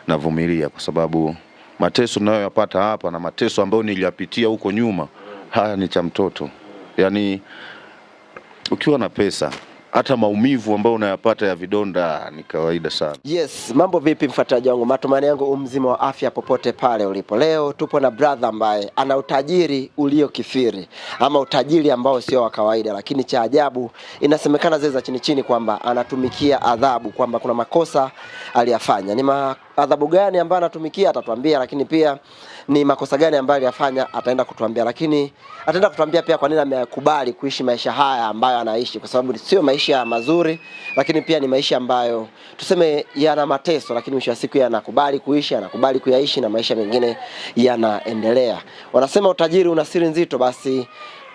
navumilia kwa sababu mateso ninayoyapata hapa na mateso ambayo niliyapitia huko nyuma, haya ni cha mtoto. Yaani ukiwa na pesa hata maumivu ambayo unayapata ya vidonda ni kawaida sana. Yes, mambo vipi mfuatiliaji wangu? Matumaini yangu umzima wa afya popote pale ulipo. Leo tupo na brother ambaye ana utajiri uliokithiri ama utajiri ambao sio wa kawaida, lakini cha ajabu inasemekana zile za chini chini kwamba anatumikia adhabu, kwamba kuna makosa aliyafanya. Ni adhabu gani ambayo anatumikia atatuambia, lakini pia ni makosa gani ambayo aliyafanya ataenda kutuambia, lakini ataenda kutuambia pia kwa nini amekubali kuishi maisha haya ambayo anaishi, kwa sababu sio maisha mazuri, lakini pia ni maisha ambayo tuseme yana mateso, lakini mwisho wa siku yanakubali kuishi, anakubali kuyaishi na maisha mengine yanaendelea. Wanasema utajiri una siri nzito, basi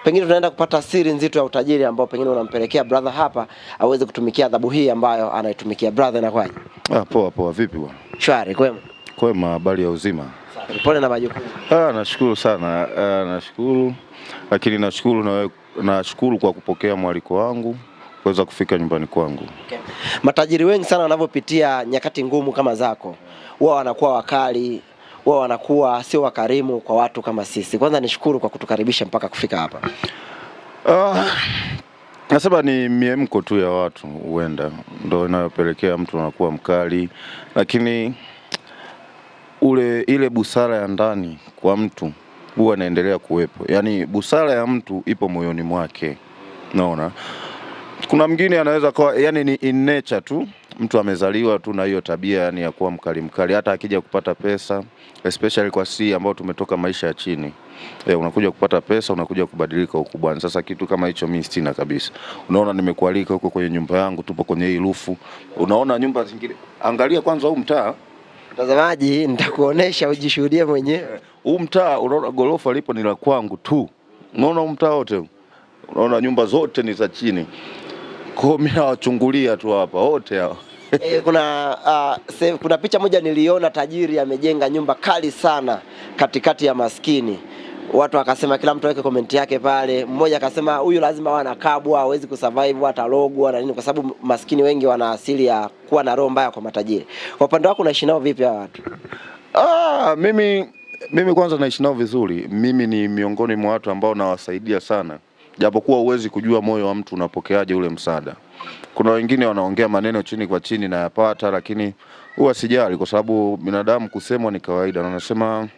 pengine tunaenda kupata siri nzito ya utajiri ambao pengine unampelekea brother hapa aweze kutumikia adhabu hii ambayo anaitumikia. Brother, inakuwaje? Ah, poa poa, vipi bwana? Shwari, kwema? Kwema, habari ya uzima? Pole na majukumu. Nashukuru sana. Nashukuru. Lakini nashukuru na nashukuru kwa kupokea mwaliko wangu kuweza kufika nyumbani kwangu. Okay. Matajiri wengi sana wanavyopitia nyakati ngumu kama zako, wao wanakuwa wakali, wao wanakuwa sio wakarimu kwa watu kama sisi. Kwanza nishukuru kwa kutukaribisha mpaka kufika hapa. Nasema ni miemko tu ya watu huenda ndio inayopelekea mtu anakuwa mkali, lakini ile busara ya ndani kwa mtu huwa inaendelea kuwepo. Yaani busara ya mtu ipo moyoni mwake. Naona kuna mwingine anaweza kuwa yani ni in nature tu, mtu amezaliwa tu na hiyo tabia yani ya kuwa mkali mkali, hata akija kupata pesa, especially kwa si ambao tumetoka maisha ya chini. Unakuja kupata pesa, unakuja kubadilika ukubwani. Sasa kitu kama hicho mimi sina kabisa. Unaona nimekualika huko kwenye nyumba yangu, tupo kwenye hii rufu. Unaona nyumba zingine. Angalia kwanza huu mtaa. Mtazamaji, nitakuonesha ujishuhudie mwenyewe. Huu mtaa unaona gorofa lipo ni la kwangu tu. Unaona huu mtaa wote? Unaona nyumba zote ni za chini. Kwa mimi nawachungulia tu hapa wote hao. Kuna picha moja niliona tajiri amejenga nyumba kali sana katikati ya maskini. Watu wakasema kila mtu aweke comment yake pale. Mmoja akasema huyu lazima awe anakabwa, hawezi kusurvive, atalogwa na nini, kwa sababu maskini wengi wana asili ya kuwa na roho mbaya kwa matajiri. Kwa upande wako unaishi nao vipi hawa watu? Mimi kwanza naishi nao vizuri. Mimi ni miongoni mwa watu ambao nawasaidia sana. Japokuwa huwezi kujua moyo wa mtu unapokeaje ule msaada. Kuna wengine wanaongea maneno chini kwa chini na yapata, lakini huwa sijali kwa sababu binadamu kusemwa ni kawaida. Na wanasema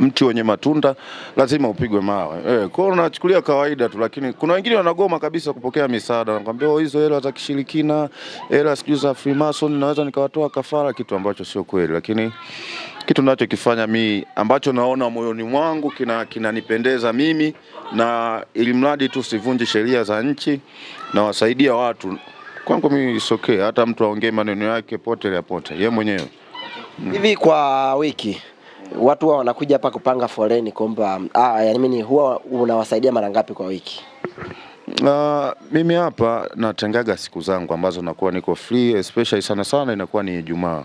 mti wenye matunda lazima upigwe mawe. Kwa hiyo unachukulia kawaida tu, lakini kuna wengine wanagoma kabisa kupokea misaada. Wanakuambia oh, hizo hela za kishirikina, hela sijui za Freemason, naweza nikawatoa kafara, kitu ambacho sio kweli. Lakini kitu ninachokifanya mimi ambacho naona moyoni mwangu kinanipendeza mimi, na ili mradi tu sivunje sheria za nchi na wasaidia watu, kwangu mimi it's okay. Hata mtu aongee maneno yake pote ya pote, yeye mwenyewe. Hivi kwa wiki watu huwa wanakuja hapa kupanga foleni kuomba, yaani mimi huwa unawasaidia mara ngapi kwa wiki? Mimi hapa natengaga siku zangu ambazo nakuwa niko free, especially sana sana inakuwa ni Ijumaa.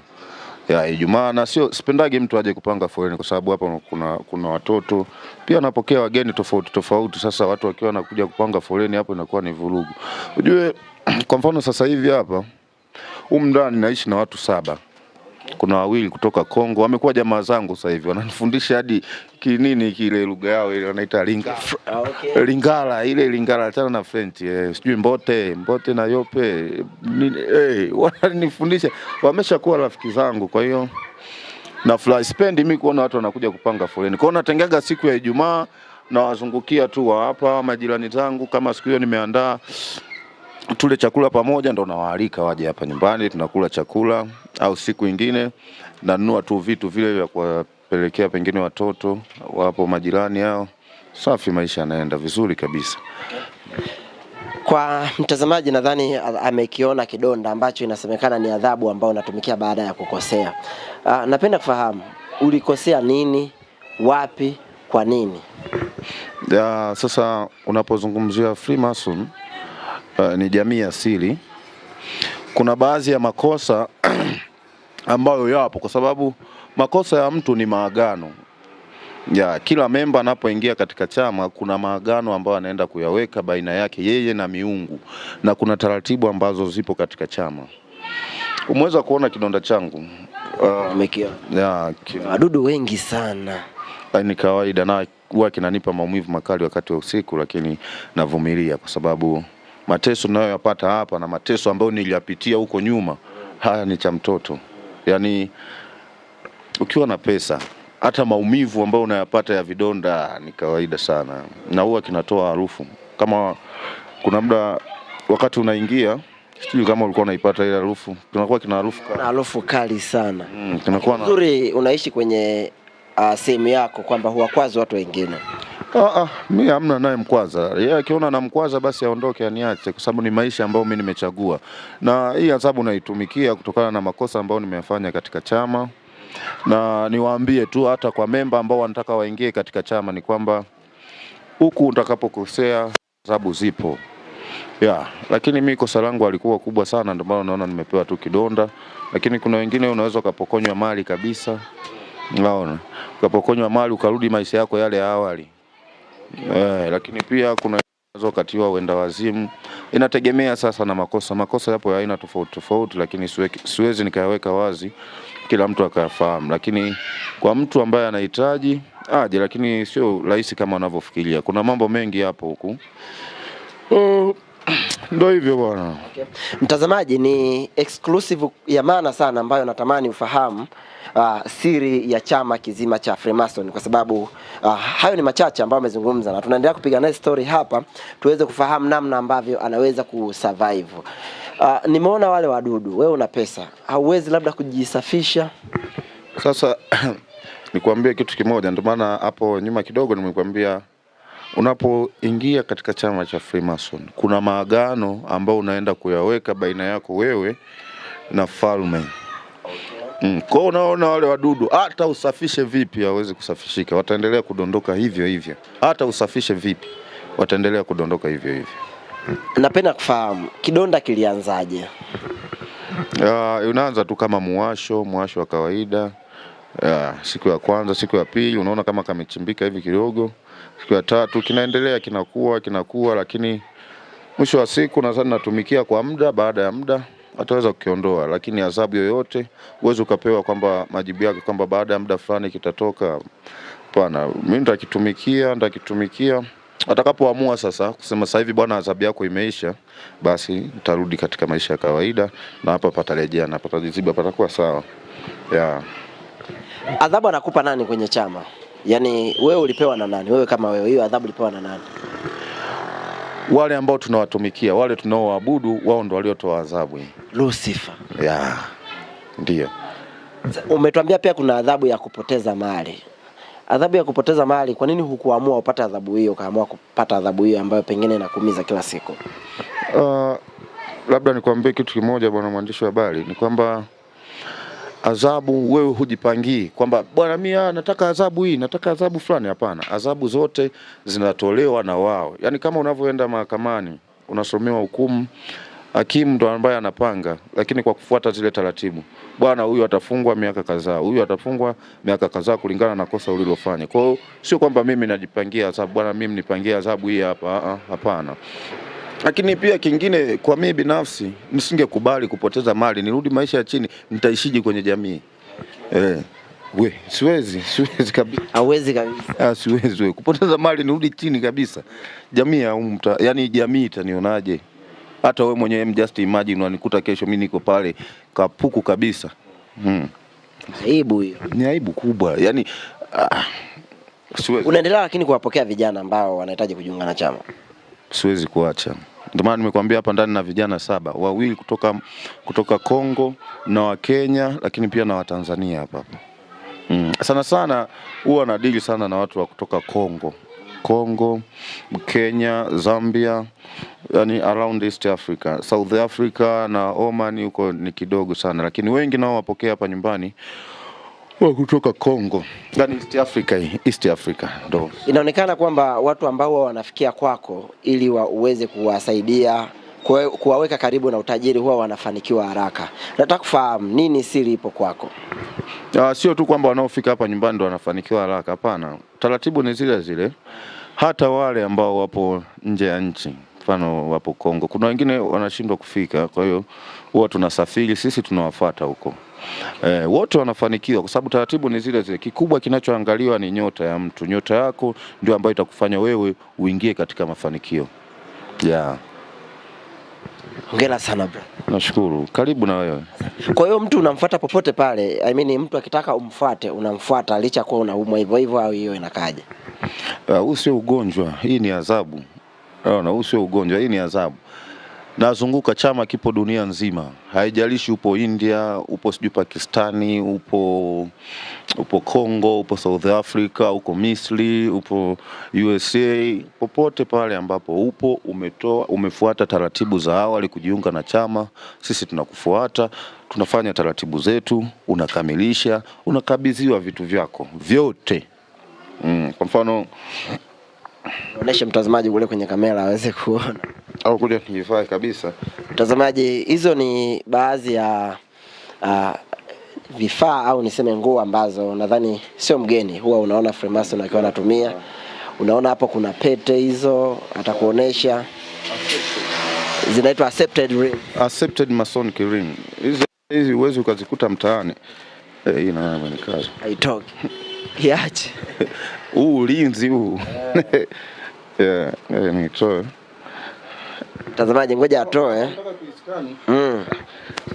Ya Ijumaa, na sio sipendagi mtu aje kupanga foleni kwa sababu hapa kuna watoto. Pia napokea wageni tofauti tofauti. Sasa watu wakiwa wanakuja kupanga foleni hapo inakuwa ni vurugu. Ujue kwa mfano sasa hivi hapa humu ndani naishi na watu 7. Kuna wawili kutoka Kongo, wamekuwa jamaa zangu sasa hivi, wananifundisha hadi kinini kile lugha yao ile wanaita Lingala. Okay. Lingala, ile Lingala achana na French, sijui mbote na yope nini, wananifundisha, wameshakuwa rafiki zangu. Kwa hiyo na fly sipendi mimi kuona watu wanakuja kupanga foleni. Kwa hiyo natengaga siku ya Ijumaa na wazungukia tu wa hapa majirani zangu, kama siku hiyo nimeandaa tule chakula pamoja, ndo nawaalika waje hapa nyumbani tunakula chakula, au siku nyingine nanunua tu vitu vile vya kuwapelekea pengine watoto wapo majirani hao. Safi, maisha yanaenda vizuri kabisa. Kwa mtazamaji nadhani amekiona kidonda ambacho inasemekana ni adhabu ambayo unatumikia baada ya kukosea. Napenda kufahamu ulikosea nini, wapi, kwa nini? Sasa unapozungumzia Freemason, ni jamii asili. Kuna baadhi ya makosa ambayo yapo kwa sababu makosa ya mtu ni maagano. Ya, kila memba anapoingia katika chama kuna maagano ambayo anaenda kuyaweka baina yake yeye na miungu, na kuna taratibu ambazo zipo katika chama. Umeweza kuona kidonda changu. Nimekiona. Ya, Wadudu wengi sana. Ni kawaida na huwa kinanipa maumivu makali wakati wa usiku, lakini navumilia kwa sababu mateso ninayoyapata hapa na mateso ambayo niliyapitia huko nyuma, haya ni cha mtoto. Yaani ukiwa na pesa hata maumivu ambayo unayapata ya vidonda ni kawaida sana, na huwa kinatoa harufu. Kama kuna muda wakati unaingia, sijui kama ulikuwa unaipata ile harufu, kinakuwa kina harufu Na harufu kali sana. Kinakuwa na Nzuri, unaishi kwenye sehemu yako kwamba huwakwazi watu wengine. Mimi hamna naye mkwaza. Yeye akiona namkwaza basi aondoke aniache, kwa sababu ni maisha ambayo mimi nimechagua. Na hii adhabu naitumikia kutokana na makosa ambayo nimeyafanya katika chama. Na niwaambie tu hata kwa memba ambao wanataka waingie katika chama ni kwamba huku utakapokosea adhabu zipo. Ya, lakini mimi kosa langu alikuwa kubwa sana, ndio maana unaona nimepewa tu kidonda. Lakini kuna wengine unaweza ukapokonywa mali kabisa. Unaona? Ukapokonywa mali ukarudi maisha yako yale ya awali. Lakini pia kuna ukatiwa uenda wazimu. Inategemea sasa na makosa. Makosa yapo ya aina tofauti tofauti, lakini siwezi nikayaweka wazi kila mtu akayafahamu. Lakini kwa mtu ambaye anahitaji aje, lakini sio rahisi kama wanavyofikiria. Kuna mambo mengi hapo huku. Ndio hivyo bwana. Okay. Mtazamaji, ni exclusive ya maana sana ambayo natamani ufahamu siri ya chama kizima cha Freemason, kwa sababu hayo ni machache ambayo amezungumza na tunaendelea kupiga naye story hapa tuweze kufahamu namna ambavyo anaweza kusurvive. Nimeona wale wadudu, wewe una pesa, hauwezi labda kujisafisha? Sasa nikwambie kitu kimoja, ndio maana hapo nyuma kidogo nimekuambia unapoingia katika chama cha Freemason kuna maagano ambayo unaenda kuyaweka baina yako wewe na falme. Kwa unaona wale wadudu hata usafishe vipi hawezi kusafishika, wataendelea kudondoka hivyo hivyo. Hata usafishe vipi wataendelea kudondoka hivyo hivyo. Napenda kufahamu kidonda kilianzaje? Unaanza tu kama muwasho wa kawaida. Siku ya kwanza, siku ya pili unaona kama kamechimbika hivi kidogo. Siku ya tatu kinaendelea, kinakuwa, lakini mwisho wa siku nadhani natumikia kwa muda, baada ya muda ataweza kukiondoa. Lakini adhabu yoyote uweze ukapewa kwamba majibu yake kwamba baada ya muda fulani kitatoka, hapana. Mimi nitakitumikia. Atakapoamua sasa kusema sasa hivi bwana adhabu yako imeisha, basi nitarudi katika maisha ya kawaida na hapa patarejea na patajiziba, patakuwa sawa. Yeah. Adhabu anakupa nani kwenye chama? Yaani wewe ulipewa na nani? Wewe kama wewe, hiyo adhabu ulipewa na nani? Wale ambao tunawatumikia, wale tunaoabudu, wao ndio waliotoa adhabu hii. Lucifer. Yeah. Ndio. Umetuambia pia kuna adhabu ya kupoteza mali. Adhabu ya kupoteza mali, kwa nini hukuamua upate adhabu hiyo, ukaamua kupata adhabu hiyo ambayo pengine inakuumiza kila siku? Labda nikwambie kitu kimoja bwana mwandishi wa habari, ni kwamba adhabu wewe hujipangii kwamba bwana mimi nataka adhabu hii, nataka adhabu fulani. Hapana, adhabu zote zinatolewa na wao. Yaani kama unavyoenda mahakamani unasomewa hukumu, hakimu ndo ambaye anapanga, lakini kwa kufuata zile taratibu. Bwana huyu atafungwa miaka kadhaa, huyu atafungwa miaka kadhaa kulingana na kosa ulilofanya. Kwa hiyo sio kwamba mimi najipangia adhabu, bwana mimi nipangie adhabu hii hapa, hapana. Lakini pia kingine, kwa mimi binafsi nisingekubali kupoteza mali, nirudi maisha ya chini, nitaishije kwenye jamii? We, siwezi kabisa. Hauwezi kabisa. Siwezi we. Kupoteza mali nirudi chini kabisa. Jamii ya yani jamii itanionaje? Hata wewe mwenyewe just imagine unanikuta kesho mimi niko pale kapuku kabisa. Aibu hiyo. Ni aibu kubwa. Yaani siwezi. Unaendelea lakini kuwapokea vijana ambao wanahitaji kujiunga na chama? Siwezi kuacha. Ndio maana nimekuambia hapa ndani na vijana 7, wawili kutoka Kongo na wa Kenya, lakini pia na wa Tanzania hapa hapa. Sana sana huwa nadili sana na watu wa kutoka Kongo, Kenya, Zambia, yani around East Africa, South Africa na Oman huko ni kidogo sana, lakini wengi nao wapokea hapa nyumbani wa kutoka Kongo, yani East Africa, East Africa ndo. Inaonekana kwamba watu ambao wanafikia kwako ili uweze kuwasaidia kuwaweka karibu na utajiri huwa wanafanikiwa haraka. Nataka kufahamu nini siri ipo kwako? Sio tu kwamba wanaofika hapa nyumbani ndo wanafanikiwa haraka, hapana. Taratibu ni zile zile. Hata wale ambao wapo nje ya nchi, mfano wapo Kongo, kuna wengine wanashindwa kufika, kwa hiyo huwa tunasafiri sisi tunawafuata huko. Wote wanafanikiwa kwa sababu taratibu ni zile zile. Kikubwa kinachoangaliwa ni nyota ya mtu. Nyota yako ndio ambayo itakufanya wewe uingie katika mafanikio. Yeah. Hongera sana bro. Nashukuru. Karibu na wewe. Kwa hiyo mtu unamfuata popote pale, I mean mtu akitaka umfuate, unamfuata licha kuwa unaumwa hivyo hivyo au hiyo inakaje? Huu sio ugonjwa, hii ni adhabu. Unaona, huu sio ugonjwa, hii ni adhabu. Nazunguka, chama kipo dunia nzima. Haijalishi upo India, upo sijui Pakistani, upo Congo, upo South Africa, uko Misri, upo USA, popote pale ambapo upo umefuata taratibu za awali kujiunga na chama, sisi tunakufuata, tunafanya taratibu zetu, unakamilisha, unakabidhiwa vitu vyako vyote. Kwa mfano Oneshe mtazamaji ule kwenye kamera aweze kuona. Au kuja nijifae kabisa. Mtazamaji, hizo ni baadhi ya vifaa au niseme nguo ambazo nadhani sio mgeni huwa unaona Freemason akiwa anatumia. Unaona hapo kuna pete hizo atakuonesha. Zinaitwa accepted ring. Accepted Masonic ring. Hizi huwezi ukazikuta mtaani. Hii nayo ni kazi. Haitoki. Iache. Huu ulinzi huu. Yeah, nitoe. Mtazamaji ngoja atoe.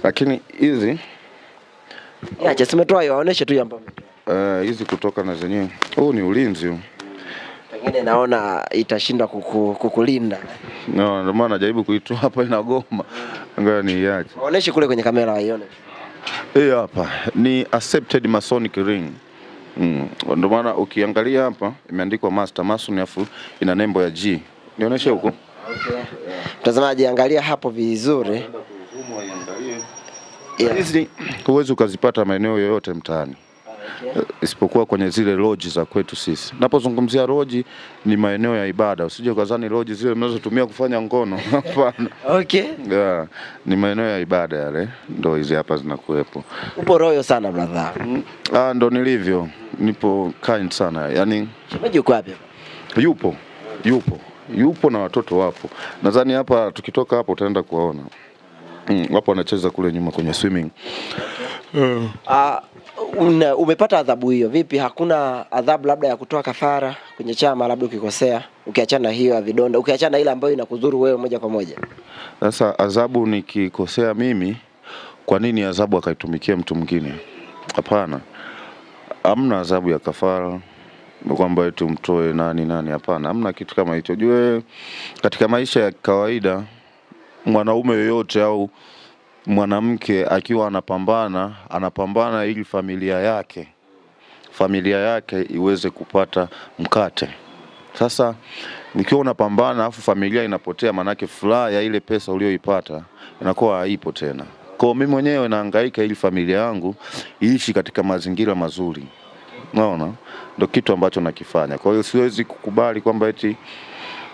Lakini hizi iache, simetoa hiyo, aoneshe tu hapo. Hizi kutoka na zenyewe. Huu ni ulinzi huu. Pengine naona itashindwa kukulinda. No, ndio maana najaribu kuitoa hapa inagoma. Ngoja niiache. Aoneshe kule kwenye kamera waione. Hii hapa ni accepted Masonic ring. Ndio maana ukiangalia hapa imeandikwa Master Mason afu ina nembo ya G. Nionyeshe huko. Okay. Mtazamaji angalia hapo vizuri. Hizi huwezi ukazipata maeneo yoyote mtaani. Okay. Isipokuwa kwenye zile lodge za kwetu sisi. Napozungumzia lodge ni maeneo ya ibada. Usije ukazani lodge zile mnazotumia kufanya ngono. Hapana. Okay. Yeah, ni maeneo ya ibada yale. Ndio hizi hapa zinakuwepo. Upo royo sana brother. Ndo nilivyo. Nipo kind sana. Yaani shemeji uko wapi? Yupo. Yupo na watoto wapo. Nadhani hapa tukitoka hapo utaenda kuwaona. Wapo wanacheza kule nyuma kwenye swimming. Umepata adhabu hiyo vipi? Hakuna adhabu labda ya kutoa kafara kwenye chama labda ukikosea, ukiachana hiyo ya vidonda, ukiachana ile ambayo inakudhuru wewe moja kwa moja? Sasa adhabu nikikosea mimi, kwa nini adhabu akaitumikia mtu mwingine? Hapana. Hamna adhabu ya kafara kwamba eti umtoe nani nani, hapana. Hamna kitu kama hicho. Jue katika maisha ya kawaida mwanaume yoyote au mwanamke akiwa anapambana, anapambana ili familia yake iweze kupata mkate. Sasa ukiwa unapambana afu familia inapotea, manake furaha ya ile pesa uliyoipata inakuwa haipo tena. Kwa mimi mwenyewe nahangaika ili familia yangu iishi katika mazingira mazuri. Unaona? Ndio kitu ambacho nakifanya. Kwa hiyo siwezi kukubali kwamba eti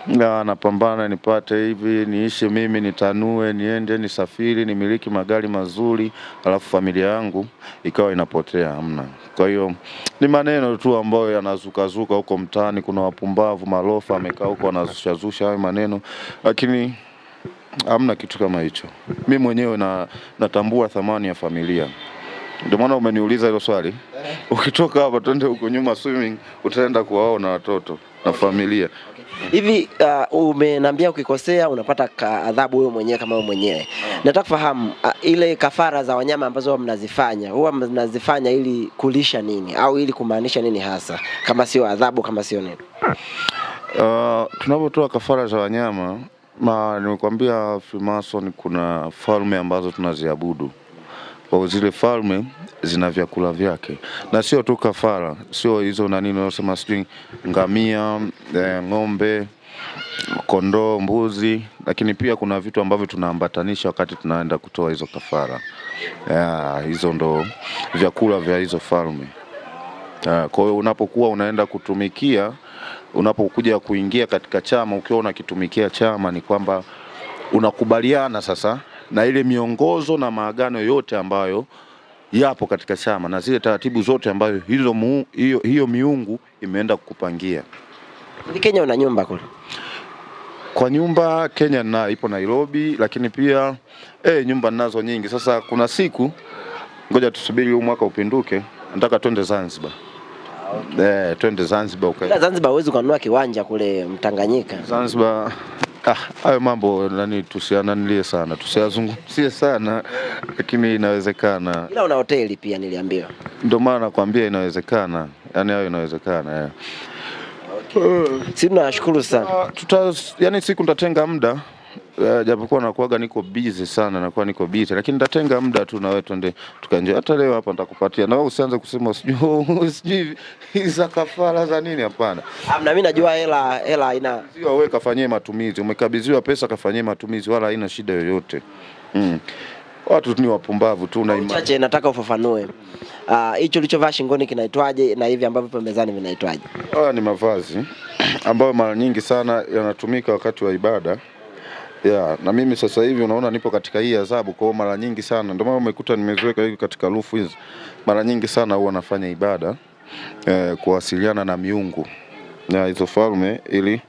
napambana nipate hivi, niishi mimi, nitanue, niende, nisafiri, nimiliki magari mazuri, alafu familia yangu ikawa inapotea. Hamna. Kwa hiyo ni maneno tu ambayo yanazuka-zuka huko mtaani. Kuna wapumbavu malofa amekaa huko wanazusha-zusha hayo maneno, lakini hamna kitu kama hicho. Mimi mwenyewe natambua thamani ya familia. Ndio maana umeniuliza hilo swali. Ukitoka hapa twende huko nyuma swimming, utaenda kuwaona watoto na familia. Hivi umeniambia ukikosea unapata adhabu wewe mwenyewe kama wewe mwenyewe. Nataka kufahamu ile kafara za wanyama ambazo mnazifanya, huwa mnazifanya ili kulisha nini au ili kumaanisha nini hasa, kama sio adhabu, kama sio nini? Tunapotoa kafara za wanyama, nimekwambia Freemason kuna falme ambazo tunaziabudu. Kwa zile falme zina vyakula vyake. Na sio tu kafara, sio hizo na nini unasema sijui ngamia, ng'ombe, kondoo, mbuzi, lakini pia kuna vitu ambavyo tunaambatanisha wakati tunaenda kutoa hizo kafara. Hizo ndo vyakula vya hizo falme. Kwa hiyo unapokuwa unaenda kutumikia, unapokuja kuingia katika chama, ukiwa unakitumikia chama ni kwamba unakubaliana sasa na ile miongozo na maagano yote ambayo yapo katika chama na zile taratibu zote ambayo hiyo miungu imeenda kukupangia. Kenya una nyumba kule? Kwa nyumba Kenya na ipo Nairobi, lakini pia nyumba ninazo nyingi. Sasa kuna siku Ngoja tusubiri huu mwaka upinduke, nataka twende Zanzibar. Okay. Twende Zanzibar ukae. Ila Zanzibar huwezi kununua kiwanja kule Mtanganyika. Zanzibar hayo mambo nani tusiananilie sana, tusiyazungumzie sana, lakini inawezekana. Ila una hoteli pia niliambiwa. Ndio maana nakwambia inawezekana, yaani hayo inawezekana. Okay. Sisi tunashukuru sana. Yani siku nitatenga muda, japokuwa nakuaga niko busy sana, nakuwa niko busy, lakini nitatenga muda tu na wewe twende tukaenjoy. Hata leo hapa nitakupatia, na wewe usianze kusema sijui za kafara za nini, hapana. Na mimi najua hela haina. Sio wewe kafanyie matumizi, umekabidhiwa pesa kafanyie matumizi, wala haina shida yoyote. Watu ni wapumbavu tu na imani. Chache nataka ufafanue. Hicho ulichovaa shingoni kinaitwaje na hivi ambavyo pembezani vinaitwaje? Haya ni mavazi ambayo mara nyingi sana yanatumika wakati wa ibada. Ya, na mimi sasa hivi unaona nipo katika hii adhabu, kwa hiyo mara nyingi sana ndio maana umekuta nimeziweka hivi katika rufu hizi. Mara nyingi sana huwa nafanya ibada kuwasiliana na miungu na hizo falme ili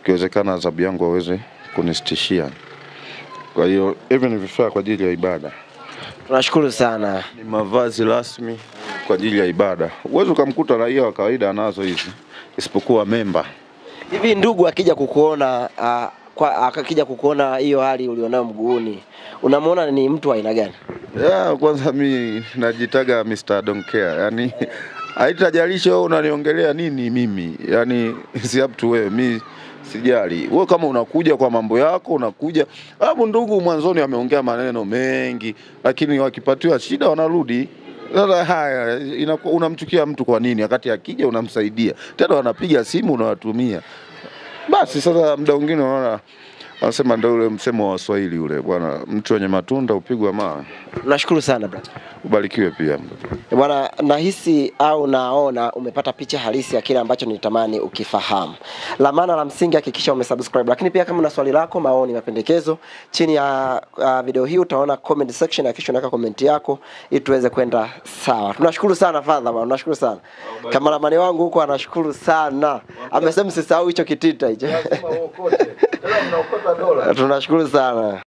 ikiwezekana adhabu yangu waweze kunisitishia. Kwa hiyo hivi ni vifaa kwa ajili ya ibada. Tunashukuru sana. Ni mavazi rasmi kwa ajili ya ibada. Huwezi ukamkuta raia wa kawaida anazo hizi isipokuwa memba. Hivi ndugu akija kukuona akija kukuona hiyo hali ulionayo mguuni, unamuona ni mtu wa aina gani? Yeah, kwanza mi najitaga Mr. Don't Care. Yaani haitajalisha wewe unaniongelea nini mimi. Yaani si up to wewe, mi sijali. Wewe kama unakuja kwa mambo yako unakuja. Hapo ndugu mwanzoni ameongea maneno mengi, lakini wakipatiwa shida wanarudi. Sasa haya unamchukia mtu kwa nini wakati akija unamsaidia? Tena wanapiga simu unawatumia. Basi sasa muda mwingine unaona wanasema ndio ule msemo wa Waswahili ule, bwana, mtu wenye matunda upigwa mawe. Nashukuru sana brother. Ubarikiwe pia. Bwana, nahisi au naona umepata picha halisi ya kile ambacho nilitamani ukifahamu. La maana la msingi, hakikisha umesubscribe. Lakini pia kama una swali lako, maoni, mapendekezo, chini ya video hii utaona comment section, hakikisha unaweka comment yako ili tuweze kwenda sawa. Tunashukuru sana father, bwana, tunashukuru sana. Kameramani wangu huko anashukuru sana. Amesema msisahau hicho kitita hicho. Tunashukuru sana.